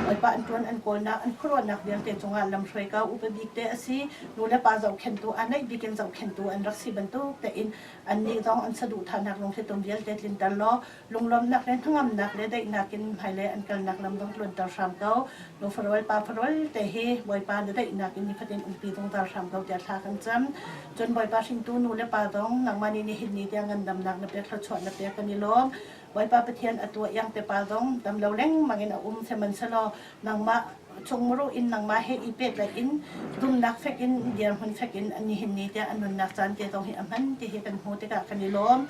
Bawipa an ṭuan an kawlnak an khuaruahnak vialte cungah lamhruai ko. Upa bik te a si. Nu le pa zohkhenhtu a neih bik in zohkhenhtu an rak si bantuk tein annih zong an saduhthahnak lungthlitum vialte tlinter law lunglawmhnak le hnangamnak le daihnak in hmailei an kalnak lam zong tluanter hram ko. Nu farol pa farol te hi Bawipa na daihnak in nifatin umpi zungzal hram ko tiah thla kan cam. Cun Bawipa hringtu nu le pa zong nangmah nih nihin ni tiang ngandamnak na pek thluachuah na pek kan i lawm. Bawipa Pathian a tuah iang te pa zong dam lo lengmang in a um sihmanhsehlaw nangmah chungmuru in nangmah he i pehtlaih in dumnak fek in dirhmun fek in nihin ni tiah a nunnak caan te zong hi a hman ti hi kan hmu tikah kan i lawm.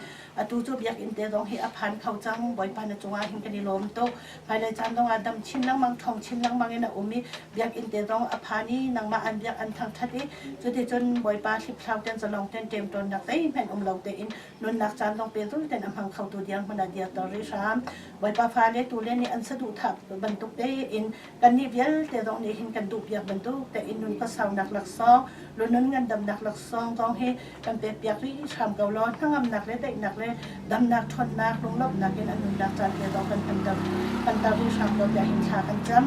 Atu cu biakinn te zong hi a phan kho cang. Bawipa na cungah hin kan i lawm tuk. Hmailei caan zong ah dam chin lengmang, ṭhawng chin lengmang in a um i biakinn te zong a phan i nangmah an biak an thangṭhat i cuticun Bawipa hliphlau ten zalong ten ṭemṭawnnak zeihmanh um lo tein nunnak caan zong pehzul ten a hmang khotu dirhmun ah dirter rih hram. Bawipa fale tule nih an saduhthah bantuk tein kannih vialte zong nih hin kan duhpiak bantuk tein nun khuasaunak laksawng, lunun ngandamnak laksawng zong hi kan pekpiak rih hram ko law hnangamnak le daihnak le damnak ṭhawnnak lunglawmhnak in an nunnak caan te zong kan hmanter hmanter rih hram ko tiah hin thla kan cam.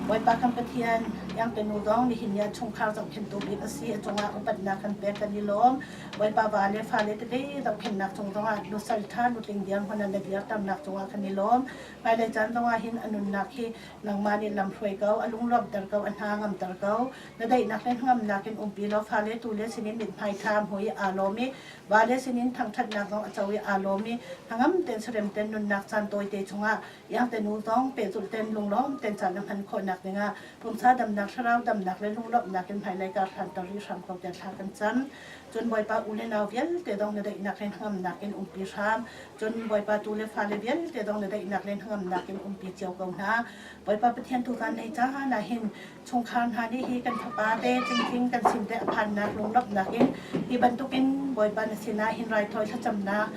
Bawipa kan Pathian, iangte nu zong nihin ni ah chungkhar zohkhenhtu bik a si, a cungah upatnak kan pek kan i lawm. Bawipa va le fale tete zohkhenhnak cung zongah nusal ṭha nutling dirhmun ah na dirternak cungah kan i lawm. Hmailei caan zongah hin a nunnak hi nangmah nih lam hruai ko, a lunglawmhter ko, a hna ngamter ko. Na daihnak le hnangamnak in umpi law fale tule sinin mithmai ṭha hmu i aa lawm i vale sinin thangṭhatnak zong a co i aa lawm i hnangam tein sarem tein nunnak caan tawite chungah iangte nu zong pehzulh tein lunglawm tein caan a hman khawhnak dingah pumsa damnak, thlarau damnak le lunglawmhnak in hmailei kar hlanter rih hram ko tiah thla kan cam. Cun Bawipa u le nau vialte zong na daihnak le hnangamnak in umpi hram. Cun Bawipa tu le fale vialte zong na daihnak le hnangamnak in umpi cio ko hna. Bawipa Pathian tu caan lei caan ah hin chungkhar hna nih hi kan fapa te cingcing kan sin te a phannak lunglawmhnak in hi bantukin Bawipa na sinah hin raithawi thlacamnak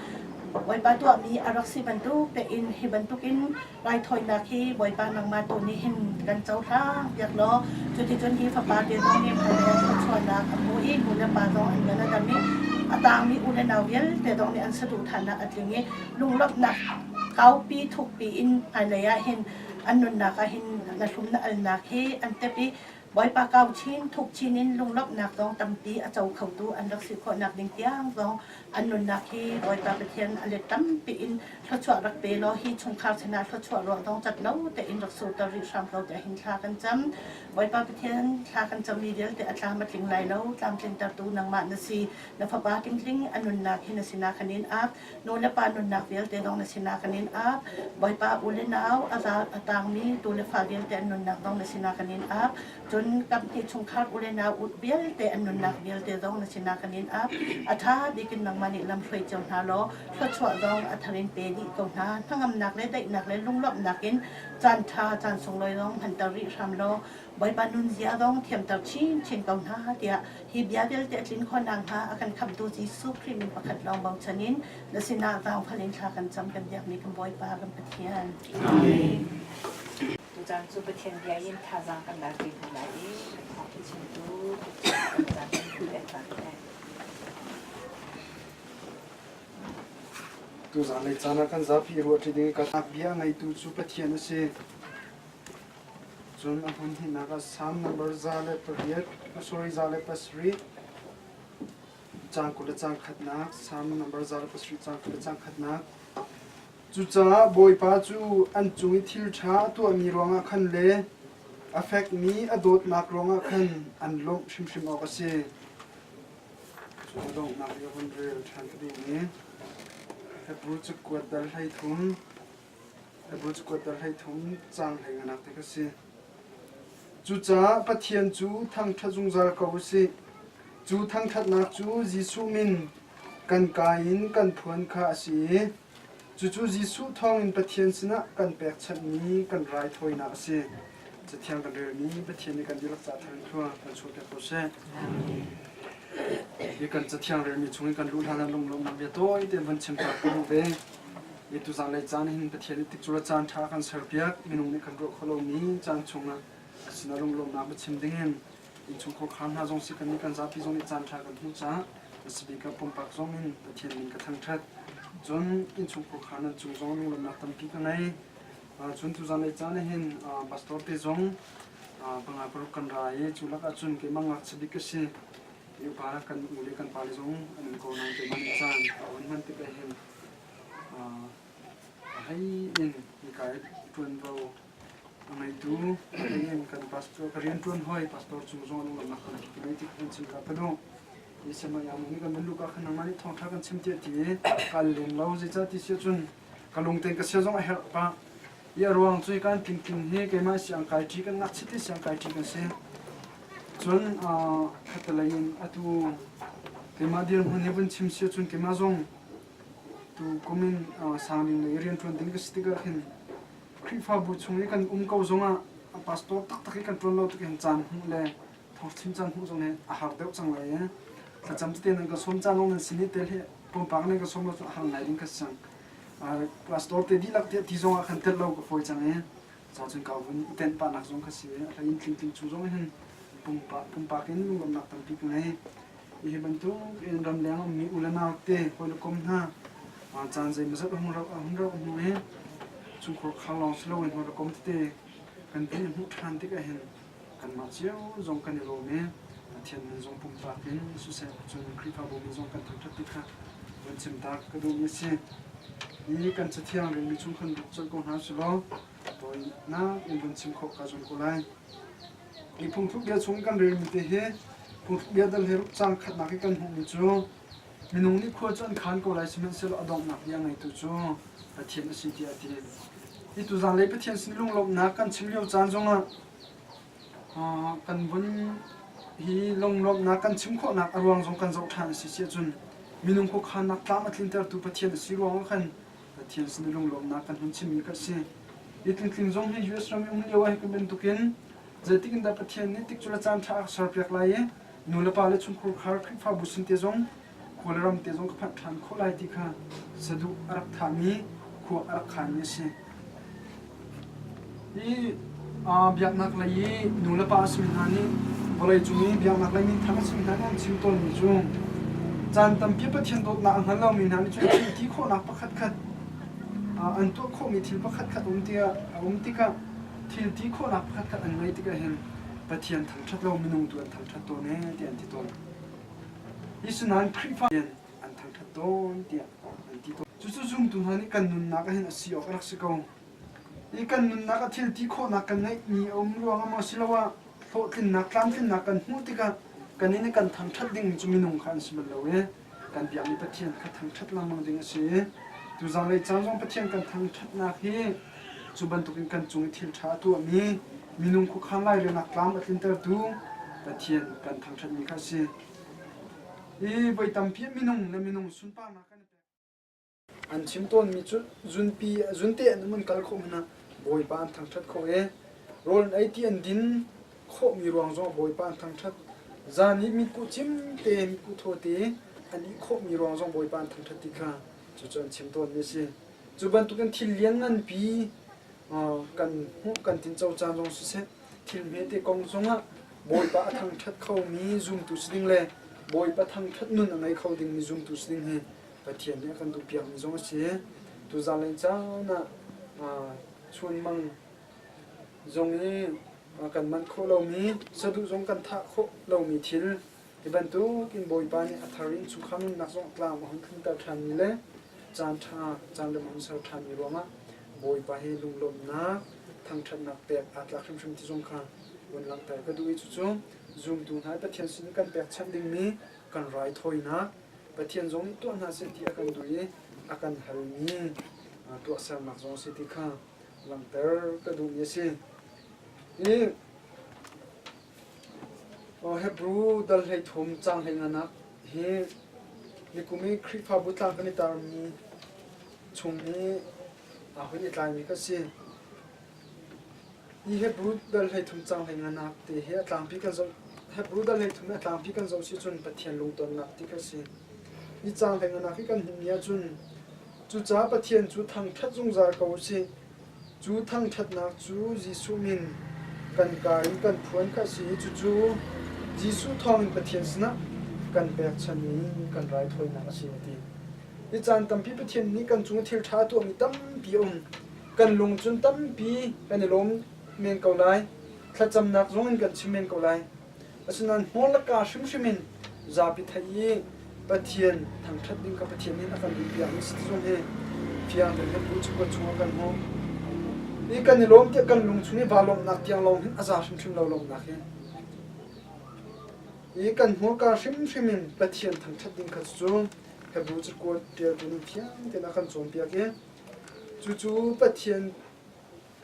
Bawipa tuahmi a rak si bantuk tein hi bantukin raithawinak hi Bawipa nangmah tu nih hin kan cohlang piak law cuticun hi fapa te zong nih hmailei thluachuahnak a hmu i nu le pa zong an ngan a dam i a tangmi u le nau vialte zong nih an saduhthahnak a tling i lunglawmhnak kaupi thukpi in hmailei ah hin an nunnak ah hin na hlum na alnak hi an tep i Bawipa kau chin thuk chin in lunglawmhnak zong tampi a co khotu an rak si khawhnak ding tiang zong an nunnak hi Bawipa Pathian a let tampi in thluachuah rak pe law hi chungkhar sinah thluachuah ruah zong cat lo tein rak surter rih hram ko tiah hin thla kan cam. Bawipa Pathian thla kan cammi vialte a tlam a tling lai lo tlamtlintertu nangmah na si. Na fapa tlingtling a nunnak hi na sinah kan in ap. Nu le pa nunnak vialte zong na sinah kan in ap. Bawipa u le nau a za a tangmi tu le fa vialte an nunnak zong na sinah kan in ap. Cun kamhnih chungkhar u le nau ut vialte an nunnak vialte zong na sinah kan in ap. A ṭha bik in nangmah nih lam hruai cio hna law thluachuah zong a thar in pe dih ko hna. Hnangamnak le daihnak le lunglawmhnak in caan ṭha caan sunglawi zong hmanter rih hram law Bawipa nunzia zong thiamter chinchin ko hna tiah hi bia vialte a tlin khawh nakhnga a kan khamhtu Jesuh Khrih min pakhat lawng bochan in na sinah zaangfal in thla kan cam kan biakmi kan Bawipa kan Pathian. Amen. Tucaan cu Pathian bia in thazaang kan lak ṭi hna lai i thawngṭha chimtu kan caan kan pek hna lai. Tuzanlei caan ah kan zapi ruahṭi ding i ka bia ngeitu cu Pathian a si. Cun a hmun hnihnak ah Salm number 108, sorry 107, caang 20 le caang khatnak, Salm number 107 caang 20 le caang khatnak. Cucaah Bawipa cu an cung i thil ṭha a tuahmi ruangah khan le a fekmi a dawtnak ruangah khan an lawmh hrimhrim awk a si. Cu a donghnak i a vun rel ṭhan ka duhmi Hebru cakuat dal 13, Hebru cakuat dal 13 caang hleinganak te kha si. Cucaah Pathian cu thangṭhat zungzal ko u sih. Cu thangṭhatnak cu Jesuh min kan kaa in kan phuan kha a si i cucu Jesuh thawngin Pathian sinah kan pekchanhmi kan raithawinak a si. Cathiang kan relmi Pathian nih kan dihlak ca thar in thlua kan chuahpiak ko seh. Hi kan cathiang relmi chung in kan luh hlan ah lunglawmhnak bia tawi tein van chim ta ka duh ve. Hi tuzanlei caan hin Pathian nih tikcu caan ṭha kan serpiak minung nih kan ruah kho lomi caan chungah a sinah lunglawmhnak va chim dingin innchungkhar khar hna zong si kan nih kan zapi zong nih caan ṭha kan hmuh caah a si bik ah pumpak zong in Pathian min ka thangṭhat. Cun innchungkhar khar nan cung zong lunglawmhnak tampi ka ngei. Cun tuzanlei caan ah hin pastor te zong panga paruk kan ra i cu lakah cun keimah ngakchia bik ka si. I upa kan u le kan pale zong an um ko nain keimah nih caan ka on hman tikah hin a hlei in hika i ṭuanvo a ngeitu a hlei in kan pastor ka rianṭuan hawi pastor cung zong lunglawmhnak tampi ka ngei ti kha kan chim ka ka duh. Hi Semaia nih kan van luka khan nangmah nih thawngṭha kan chim tiah ti i kal lem lo zeicah ti si ahcun ka lungten ka sia zong a herh pah. I a ruang cu kan tlingtling hi keimah siang kai ṭi kan ngakchia te siang kai ṭi kan si. Cun khattelei in atu keimah dirhmun hi vun chim si ahcun keimah zong tu kum in sangling lei rianṭuan ding ka si tikah hin Khrihfabu chung i kan um ko zongah pastor taktak i kan ṭuan lo tik hin caan hmuh le thawngchim caan hmuh zong hi a har deuh cang lai i thlacam tete nan ka sawm caan zong nan sin i tel hi pumpak nan ka sawm lo cu a har ngai ding ka si cang. Pastor te dihlak tiah ti zong ah khan tel lo ka fawi cang i ca cun ka vun i tenh pahnak zong ka si i a hlei in tlingtling chung zong hin pumpak pumpak in lunglawmhnak tampi ka ngei. Hi bantuk in ramleng ummi u le nau te hawi le kom hna caan zeimawzat a hung rauh a hung rauh hnu i chungkhur khar lawng si loin hawi le kom tete kan vun i hmuh ṭhan tikah hin kanmah cio zong kan i lawm i Pathian min zong pumpak in siseh cun Khrihfabu min zong kan thangṭhat ti kha van chim ta ka duhmi a si. Hi kan cathiang relmi chung khan rak colh ko hna sulaw tawinak in van chim khawh kaa zuam ko lai. Hi phungthluk bia chung kan relmi te hi phungthluk bia dal he ruk caang khatnak i kan hmuhmi cu minung nih khua cu an khaan ko lai sihmanhsehlaw a donghnak bia ngeitu cu Pathian a si tiah a ti. Hi tuzanlei Pathian sin lunglawmhnak kan chim lio caan zongah kan vun hi lunglawmhnak kan chim khawhnak a ruang zong kan zoh ṭhan a si si ahcun minung khuakhannak tlam a tlintertu Pathian a si ruangah khan Pathian sin i lunglawmhnak kan hun chimmi kha a si. Hi tlingtling zong hi US ram i um lio ah hi kan bantukin zeitik in dah Pathian nih tikcu le caan ṭha a ka serpiak lai i nu le pa le chungkhur khar Khrihfabu sin te zong khua le ram te zong ka phanh ṭhan khawh lai ti kha saduh a rak thahmi khua a rak khanmi a si. Hi biaknak lei i nu le pa a simi hna nih vawleicung i biaknak lei minthang a simi hna nih an chim tawnmi cu caan tampi Pathian dawtnak a hngal lomi hna nih cun thil ti khawhnak pakhatkhat an tuah khawhmi thil pakhatkhat um tiah a um tikah thil ti khawhnak pakhatkhat an ngeih tikah hin Pathian thangṭhat lo minung tu an thangṭhat tawn ee tiah an ti tawn. Asinain Khrihfa an thangṭhat tawn tiah an ti tawn. Cucu zumtu hna nih kan nunnak ah hin a si awk a rak si ko. Hi kan nunnak a thil ti khawhnak kan ngeihmi a um ruangah maw asiloah hlawhtlinnak tlamtlinnak kan hmuh tikah kan nih kan thangṭhat dingmi cu minung kha an si bal lo i kan biakmi Pathian kha thangṭhat lengmang ding a si i tuzanlei caan zong Pathian kan thangṭhatnak hi cu bantukin kan cung i thil ṭha a tuahmi minung khuakhan lairelnak tlam a tlintertu Pathian kan thangṭhatmi kha a si. Hi voi tampi minung le minung sunparnak kan i pek. An chim tawnmi cu zunpi zunte an um an kal khawh hmanh ah Bawipa an thangṭhat khawh i rawl an ei ti an din khawhmi ruang zongah Bawipa an thangṭhat. Zan i mitkuh cim te mitkuh thaw te an ih khawhmi ruang zong Bawipa an thangṭhat ti kha cucu an chim tawnmi a si. Cu bantukin thil liannganpi kan hmuh kan tinco caan zong siseh thil hmete kong zongah Bawipa a thangṭhat khomi zumtu si ding le Bawipa thangṭhat nun a ngei kho dingmi zumtu si ding hi. Pathian nih a kan duhpiakmi zong a si. Tuzaan lei caan ah chunmang zong i kan manh khawh lomi, saduh zong kan thah khawh lomi thil hi bantuk in Bawipa nih a thar in chungkhar nunnak zong tlam a hun tlunter ṭhanmi le caan ṭha caan rem a hun ser ṭhanmi ruangah Bawipa hi lunglawmhnak thangṭhatnak pek aa tlak hrimhrim ti zong kha vun langhter ka duh i cucu zumtu hna Pathian sin kan pekchanh dingmi kan raithawinak Pathian zong nih tuah hna seh ti a kan duh i a kan halmi tuahsernak zong a si ti kha langhter ka duhmi a si. Hi Hebru dal 13 caang 15 hi nikum i Khrihfabu tlang kan i tarmi chung i aa hun i tlaimi kha a si. Hi Hebru dal 13 caang 15 te hi a tlangpi kan zoh Hebru dal 13 a tlangpi kan zoh si cun Pathian lungtonnak ti kha a si. Hi caang 15 hi kan hmuhmi ahcun cucaah Pathian cu thangṭhat zungzal ko u sih. Cu thangṭhatnak cu Jesuh min kan kaa in kan phuan kha a si i cucu Jesuh thawngin Pathian sinah kan pekchanmi kan raithawinak a si a ti. Hi caan tampi Pathian nih kan cung i thil ṭha a tuahmi tampi a um. Kan lung cun tampi kan i lawm men ko lai. Thlacamnak zong in kan chim men ko lai. Asinain hmawr le kaa hrimhrim in zapi theih i Pathian thangṭhat ding kha Pathian nih a kan duhpiakmi si ti zong hi fiang tein Hebru cakuat chungah kan hmuh. I kan i lawm tiah kan lung chung i vaa lawmhnak tiang lawng hin a za hrimhrim lo lawmhnak hi. I kan hmurka hrimhrim in Pathian thangṭhat ding kha cu Hebru cakuat ṭialtu nih fiang tein a kan cawnpiak i cucu Pathian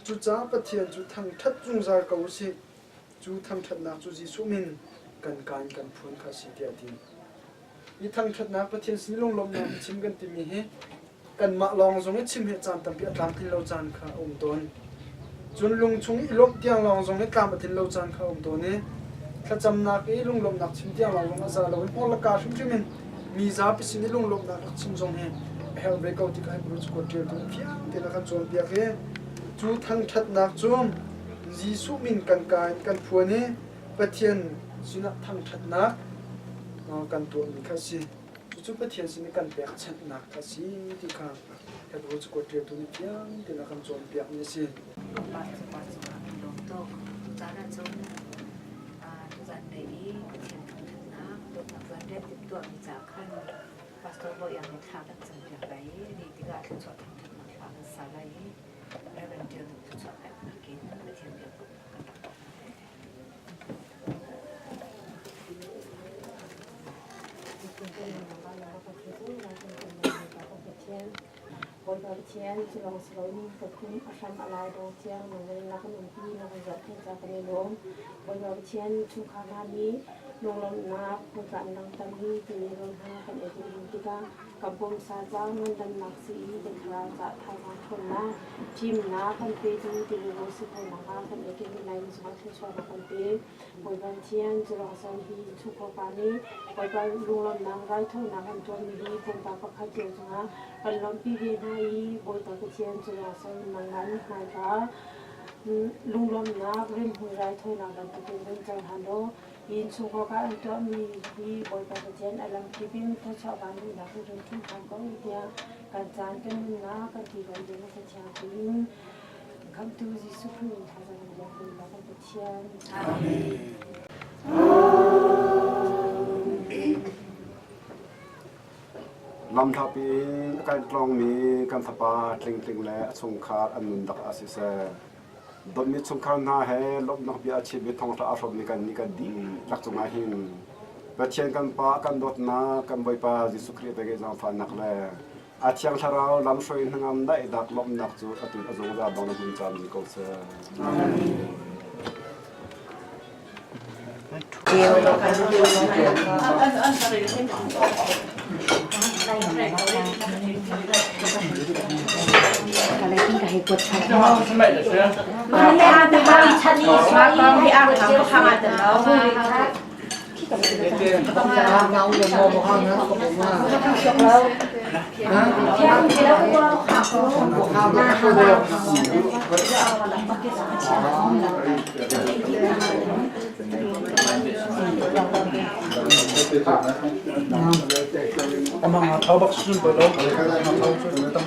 cucaah Pathian cu thangṭhat zungzal ko u sih. Cu thangṭhatnak cu Jesuh min kan kaa in kan phuan kha a si tiah a ti. Hi thangṭhatnak Pathian sin lunglawmhnak biachim kan timi hi kanmah lawng zong i chim hi caan tampi a tlamtlin lo caan kha a um tawn. Cun lungchung i lawmh tiang lawng zong hi tlam a tlin lo caan kha a um tawn i thlacamnak i lunglawmhnak chim tiang lawng zong a za lo i hmur le kaa hrimhrim in mi zapi sin i lunglawmhnak rak chim zong hi a herh ve ko ti kha Hebrew cakuat ṭialtu nih fiang tein a kan cawnpiak i cu thangṭhatnak cu Jesuh min kan kaa in kan phuan i Pathian sinah thangṭhatnak kan tuahmi kha a si. Cucu Pathian sin i kan pekchanhnak kha a si ti kha Hebrew cakuat ṭialtu nih fiang tein a kan cawnpiakmi a si. Tlawmpal tlawmpal cungah kan lawm tuk. Tucaan ahcun tuzan lei i Pathian thangṭhatnak dawtnak zanriat timhtuahmi caah khan Pastor Bawi Iang nih thla kan campiak lai i ni tikah thluachuah thangṭhatnak hla kan sa lai i Reverend Ṭial Duh thluachuah peknak in Pathian biak kan rak tuah hna lai. Bawipa Pathian, cu lawng si loin ka phun a hram a lai dong tiang nang na kan umpi, na kan zohkhenh ca kan i lawm. Bawipa Pathian, chungkhar hna nih lunglawmhnak hmuhtlan langhtermi timi rawl hna kan ei dih tikah kan pumsa ca ngandamnak sii kan thlarau ca thazaang ṭhawnnak, fimnak kan petu timi rawl si khawhnak ah kan ei dih lai ni zongah thluachuahnak kan pe. Bawipa Pathian, cu lawng si hi chungkhar pa nih Bawipa lunglawmhnak raithawinak an tuahmi hi pumpak pakhat cio cungah kan lawmhpi ve hna i Bawipa Pathian cu lawng si nangmah mithmai kha lunglawmhnak rimhmui raithawinak bantukin run cohlan law hi innchungkhar ka an tuahmi hi Bawipa Pathian a lamkip in thluachuah van duhnak in run ṭhum hram ko tiah kan caan kan nunnak kan ti ko ding a thiang tein Khamhtu Jesuh Khrih in thazaang in biak kan kan Pathian. Amen. Lamhlatpi in a kan tlawngmi kan fapa Tlingtling le a chungkhar an nun dak ah siseh, dawtmi chungkhar hna he lawmhnak bia a chimmi thawngṭha aa hrawmmi kannih kan dihlak cungah hin Pathian kan Pa kan dawtnak kan Bawipa Jesuh Khrih pe zaangfahnak le A Thiang Thlarau lamhruai hnangam daihnak lawmhnak cu atu a zungzal dong na hmun caan ko seh. Amen. Amah nga thau bak sun pa lo. Nga thau cu tam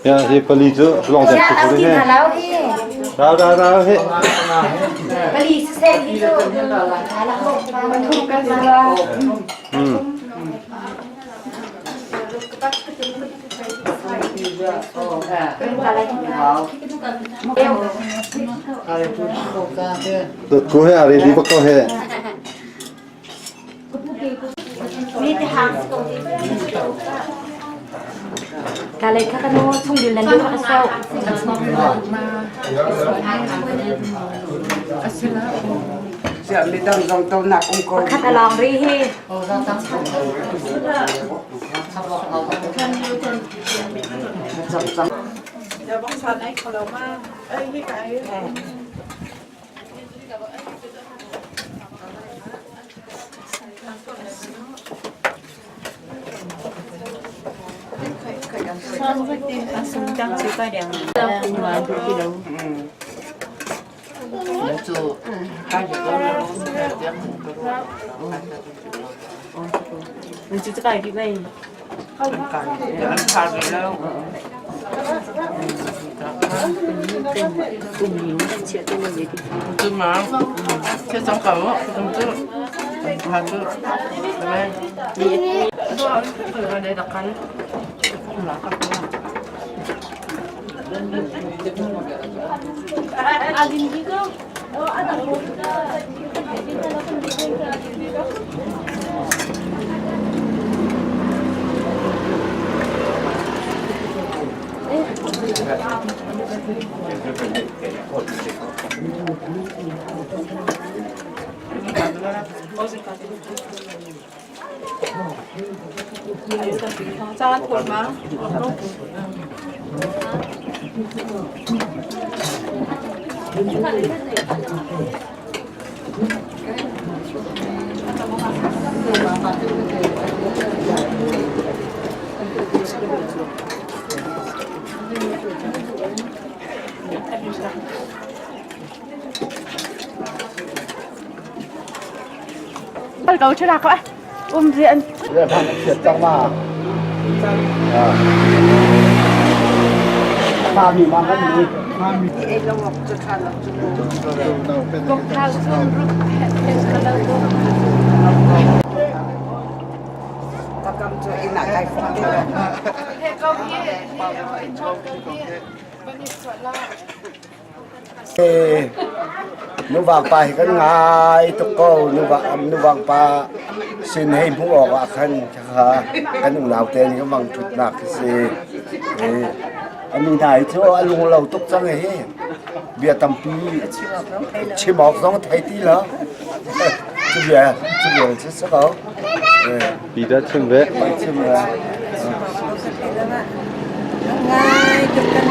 Ya, hi pali cu long ten tuk he. Rau rau rau he. Pali se hi cu. Dot ko he a ready bak ko he. Kalay kha kanu chung dil nan du ka sau. Pakhat along ri hi. Nuvang pa hi kan ngai tuk ko. Nuvang pa sin hei hmuh awk ah khan kha kan unau te nih mang ṭhutnak khi si. Anu hna hi cu a lung lo tuk cang hi. Bia tampi chim awk zong thei ti lo. Cu bia cu bia cu si ko. Pi dah chim ve. Chim ve. Ngai tuk kan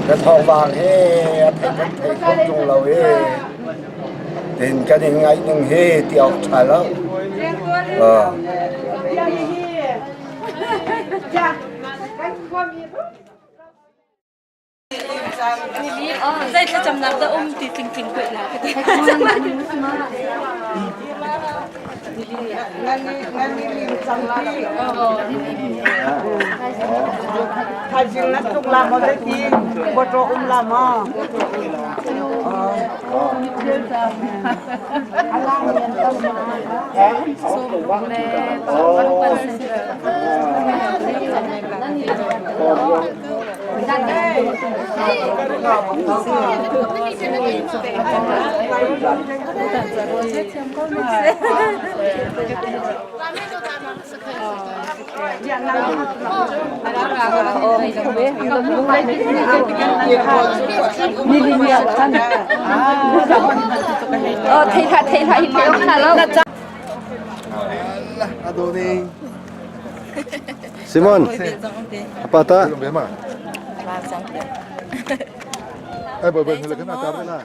Ka thawngvang he a theih kan thei kho ṭung lo i tin kan in ngaih ning hi ti awk ṭha lo. Zei thlacamnak dah um ti tlingtling kuih na ka ti. Thaizing na tluk la maw zeiti bawṭaw um la maw? Thei hlah thei hlah hi thei awk hna lo. Simon, apa ta? Ai boy boy hla kan atar la.